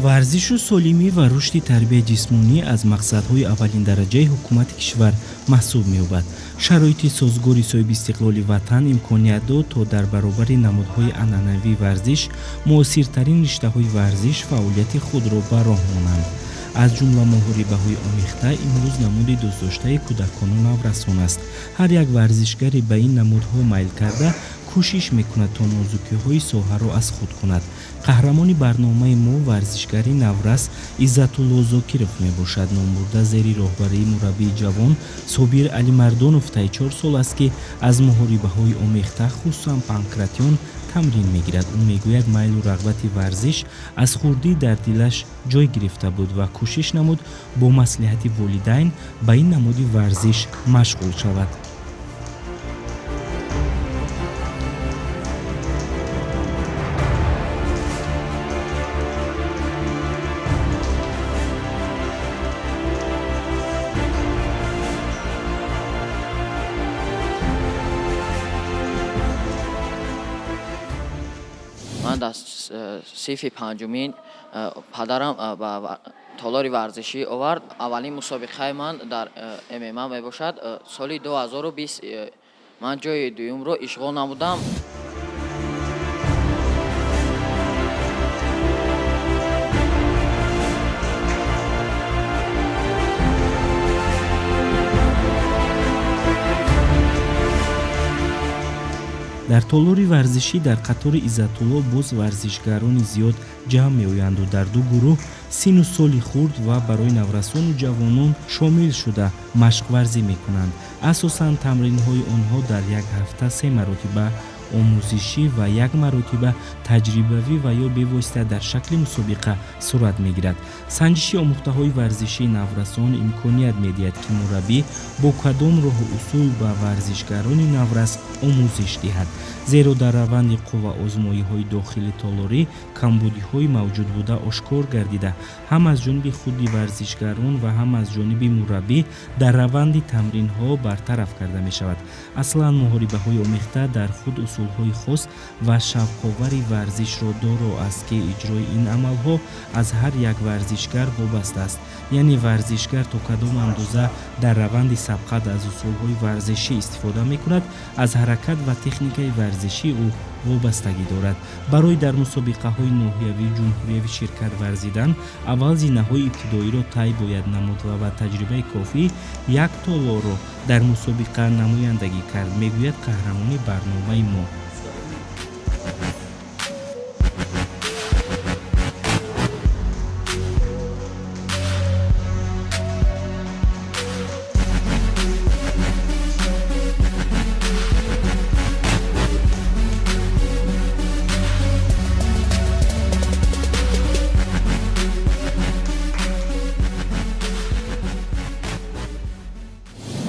Варзишу солимӣ ва рушди тарбияи ҷисмонӣ аз мақсадҳои аввалиндараҷаи ҳукумати кишвар маҳсуб меёбад. Шароити созгори соҳибистиқлоли ватан имконият дод, то дар баробари намудҳои анъанавии варзиш муосиртарин риштаҳои варзиш фаъолияти худро ба роҳ монанд. Аз ҷумла муҳорибаҳои омехта имрӯз намуди дӯстдоштаи кӯдакону наврасон аст. Ҳар як варзишгаре ба ин намудҳо майл карда кӯшиш мекунад, то нозукиҳои соҳаро аз худ кунад. Қаҳрамони барномаи мо варзишгари наврас Иззатулло Зокиров мебошад. Номбурда зери роҳбарии мураббии ҷавон Собир Алимардонов таи 4 сол аст, ки аз муҳорибаҳои омехта, хусусан панкратион, тамрин мегирад. Ӯ мегӯяд, майлу рағбати варзиш аз хурдӣ дар дилаш ҷой гирифта буд ва кӯшиш намуд бо маслиҳати волидайн ба ин намуди варзиш машғул шавад. Ман дар синфи панҷумин падарам ба толори варзишӣ овард. Аввалин мусобиқаи ман дар ММА мебошад. Соли 2020 ман ҷои дуюмро ишғол намудам. Дар толори варзишӣ дар қатори Иззатулло боз варзишгарони зиёд ҷамъ меоянду дар ду гурӯҳ сину соли хурд ва барои наврасону ҷавонон шомил шуда машқварзӣ мекунанд. Асосан тамринҳои онҳо дар як ҳафта 3 маротиба омӯзишӣ ва 1 маротиба таҷрибавӣ ва ё бевосита дар шакли мусобиқа сурат мегирад. Санҷиши омӯхтаҳои варзишии наврасон имконият медиҳад, ки мураббӣ бо кадом роҳу усул ба варзишгарони наврас омӯзиш диҳад. Зеро дар раванди қувваозмоиҳои дохили толорӣ камбудиҳои мавҷуд буда ошкор гардида, ҳам аз ҷониби худи варзишгарон ва ҳам аз ҷониби мураббӣ дар раванди тамринҳо бартараф карда мешавад. Аслан муҳорибаҳои омехта дар худ усулҳои хос ва шавқовари варзишро доро аст, ки иҷрои ин амалҳо аз ҳар як варзишгар вобаста аст. Яъне варзишгар то кадом андоза дар раванди сабқат аз усулҳои варзишӣ истифода мекунад, аз ҳаракат ва техникаи варзишии ӯ вобастагӣ дорад. Барои дар мусобиқаҳои ноҳиявию ҷумҳуриявӣ ширкат варзидан аввал зинаҳои ибтидоиро тай бояд намуд ва ба таҷрибаи кофӣ як толорро дар мусобиқа намояндагӣ кард, мегӯяд қаҳрамони барномаи мо.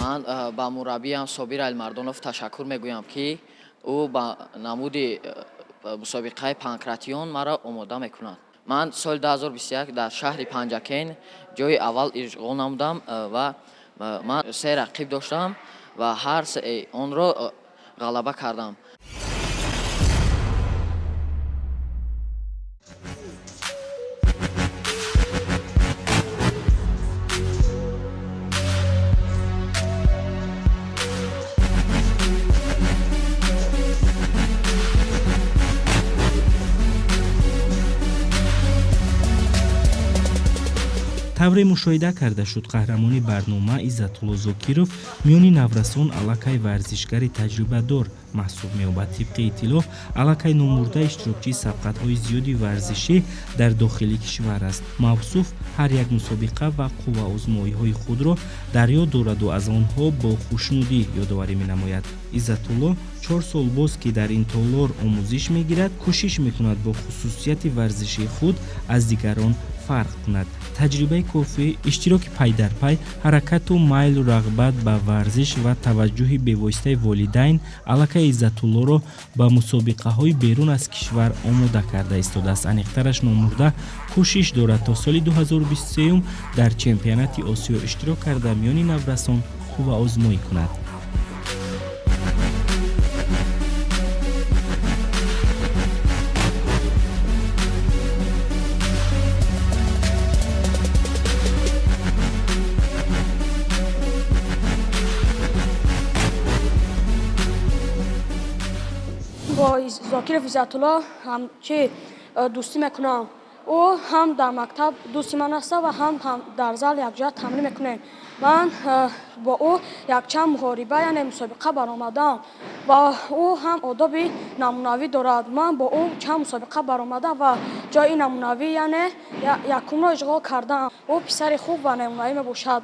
Ман ба мураббиям Собир Алимардонов ташаккур мегӯям, ки ӯ ба намуди мусобиқаи панкратион маро омода мекунад. Ман соли 2021 дар шаҳри Панҷакент ҷои аввал ишғол намудам ва ман 3 рақиб доштам ва ҳар сеи онро ғалаба кардам. Тавре мушоҳида карда шуд, қаҳрамони барнома Иззатулло Зокиров миёни наврасон аллакай варзишгари таҷрибадор маҳсуб меёбад. Тибқи иттилоъ, аллакай номурда иштирокчии сабқатҳои зиёди варзишӣ дар дохили кишвар аст. Мавсуф ҳар як мусобиқа ва қувваозмоиҳои худро дар ёд дораду аз онҳо бо хушнудӣ ёдоварӣ менамояд. Иззатулло 4 сол боз, ки дар ин толор омӯзиш мегирад, кӯшиш мекунад бо хусусияти варзишии худ аз дигарон фарқ кунад. Таҷрибаи кофӣ, иштироки пайдарпай, ҳаракату майлу рағбат ба варзиш ва таваҷҷӯҳи бевоситаи волидайн аллакай Иззатуллоро ба мусобиқаҳои берун аз кишвар омода карда истодааст. Аниқтараш, номурда кӯшиш дорад то соли 2023 дар чемпионати Осиё иштирок карда миёни наврасон қувваозмоӣ кунад. Зокиров Иззатулло ҳамчи дӯстӣ мекунам. Ӯ ҳам дар мактаб дӯсти ман аст ва ҳам дар зал якҷоя тамрин мекунем. Ман бо ӯ якчанд муҳориба, яъне мусобиқа баромадам ва ӯ ҳам одоби намунавӣ дорад. Ман бо ӯ чанд мусобиқа баромадам ва ҷои намунавӣ, яъне якумро ишғол кардам. Ӯ писари хуб ва намунавӣ мебошад.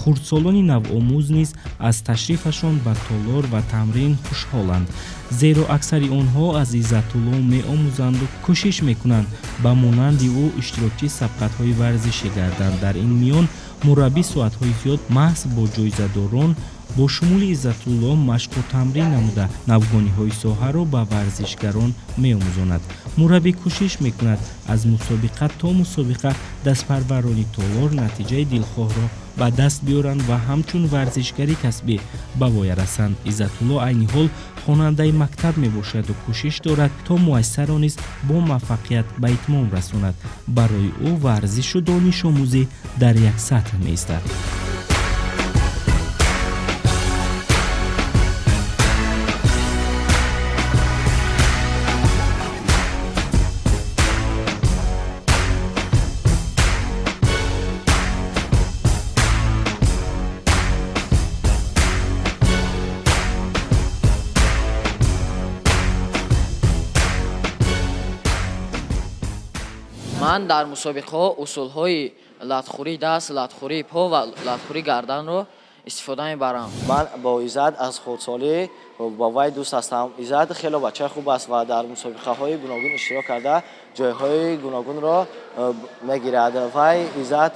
Хурдсолони навомӯз низ аз ташрифашон ба толор ва тамрин хушҳоланд, зеро аксари онҳо аз Иззатулло меомӯзанду кӯшиш мекунанд ба монанди ӯ иштирокчии сабқатҳои варзишӣ гарданд. Дар ин миён мураббӣ соатҳои зиёд маҳз бо ҷоизадорон бо шумули Иззатулло машқу тамрин намуда навгониҳои соҳаро ба варзишгарон меомӯзонад. Мураббӣ кӯшиш мекунад аз мусобиқа то мусобиқа дастпарварони толор натиҷаи дилхоҳро ба даст биёранд ва ҳамчун варзишгари касбӣ ба воя расанд. Иззатулло айни ҳол хонандаи мактаб мебошаду кӯшиш дорад то муассисаро низ бо муваффақият ба итмом расонад. Барои ӯ варзишу донишомӯзӣ дар як сатҳ меистад. Ман дар мусобиқаҳо усулҳои латхӯрии даст, латхӯрии по ва латхӯрии гарданро истифода мебарам. Ман бо Иззат аз хурдсолӣ бо вай дӯст ҳастам. Иззат хеле бачаи хуб аст ва дар мусобиқаҳои гуногун иштирок карда ҷойҳои гуногунро мегирад. Вай Иззат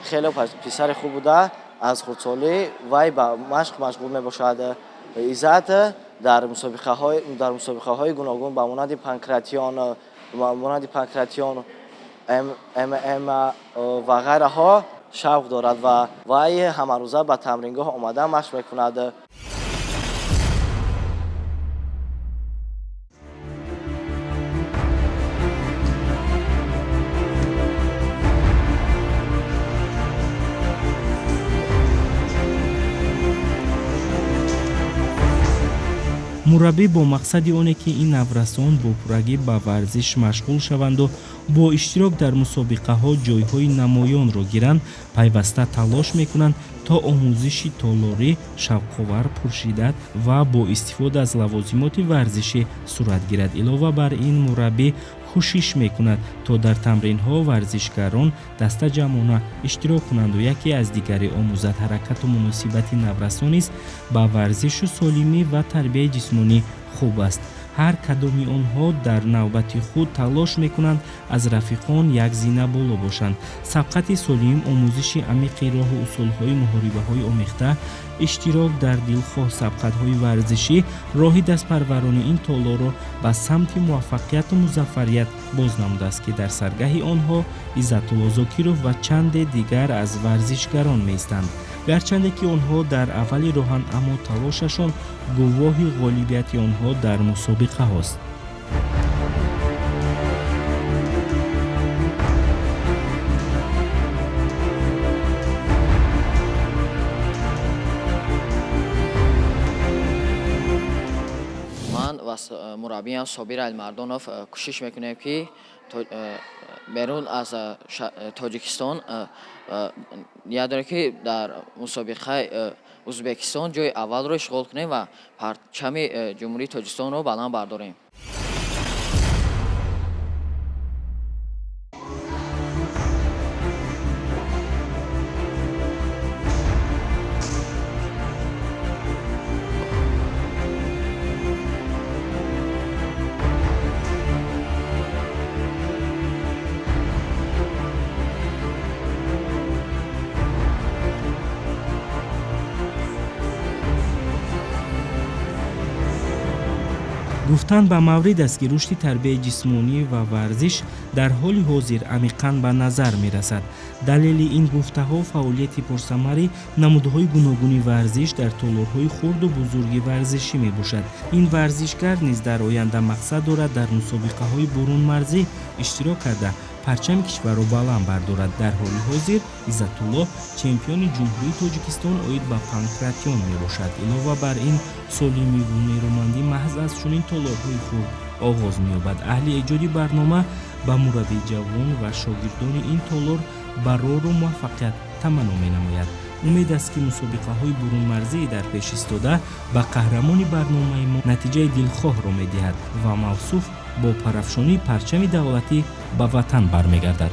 хеле писари хуб буда, аз хурдсолӣ вай ба машқ машғул мебошад. Иззат дар мусобиқаҳои гуногун ба монанди панкратион, ММ ва ғайраҳо шавқ дорад ва вай ҳамарӯза ба тамрингоҳ омада машқ мекунад. Мураббӣ бо мақсади оне ки ин наврасон бо пуррагӣ ба варзиш машғул шаванду бо иштирок дар мусобиқаҳо ҷойҳои намоёнро гиранд, пайваста талош мекунанд то омӯзиши толорӣ шавқовар, пуршиддат ва бо истифода аз лавозимоти варзишӣ сурат гирад. Илова бар ин мураббӣ кӯшиш мекунад то дар тамринҳо варзишгарон дастаҷамъона иштирок кунанду яке аз дигаре омӯзад. Ҳаракату муносибати наврасон низ ба варзишу солимӣ ва тарбияи ҷисмонӣ хуб аст. Ҳар кадоми онҳо дар навбати худ талош мекунанд аз рафиқон як зина боло бошанд. Сабқати солим, омӯзиши амиқи роҳу усулҳои муҳорибаҳои омехта, иштирок дар дилхоҳ сабқатҳои варзишӣ роҳи дастпарварони ин толорро ба самти муваффақияту музаффарият боз намудааст, ки дар саргаҳи онҳо Иззатулло Зокиров ва чанде дигар аз варзишгарон меистанд. Гарчанде ки онҳо дар аввали роҳанд, аммо талошашон гувоҳи ғолибияти онҳо дар мусобиқаҳост. Ман ва мураббиям Собир Алимардонов кӯшиш мекунем, ки берун аз Тоҷикистон ният дорем, ки дар мусобиқаи Ӯзбекистон ҷои аввалро ишғол кунем ва парчами Ҷумҳурии Тоҷикистонро баланд бардорем. Гуфтан ба маврид аст, ки рушди тарбияи ҷисмонӣ ва варзиш дар ҳоли ҳозир амиқан ба назар мерасад. Далели ин гуфтаҳо фаъолияти пурсамари намудҳои гуногуни варзиш дар толорҳои хурду бузурги варзишӣ мебошад. Ин варзишгар низ дар оянда мақсад дорад дар мусобиқаҳои бурунмарзӣ иштирок карда, парчами кишварро баланд бардорад. Дар ҳоли ҳозир Иззатулло чемпиони Ҷумҳурии Тоҷикистон оид ба панкратион мебошад. Илова бар ин, солимиву нерӯмандӣ маҳз аз чунин толорҳои хурд оғоз меёбад. Аҳли эҷоди барнома ба мураббии ҷавон ва шогирдони ин толор барору муваффақият таманно менамояд. Умед аст, ки мусобиқаҳои бурунмарзии дар пеш истода ба қаҳрамони барномаи мо натиҷаи дилхоҳро медиҳад ва мавсуф бо парафшонии парчами давлатӣ ба ватан бармегардад.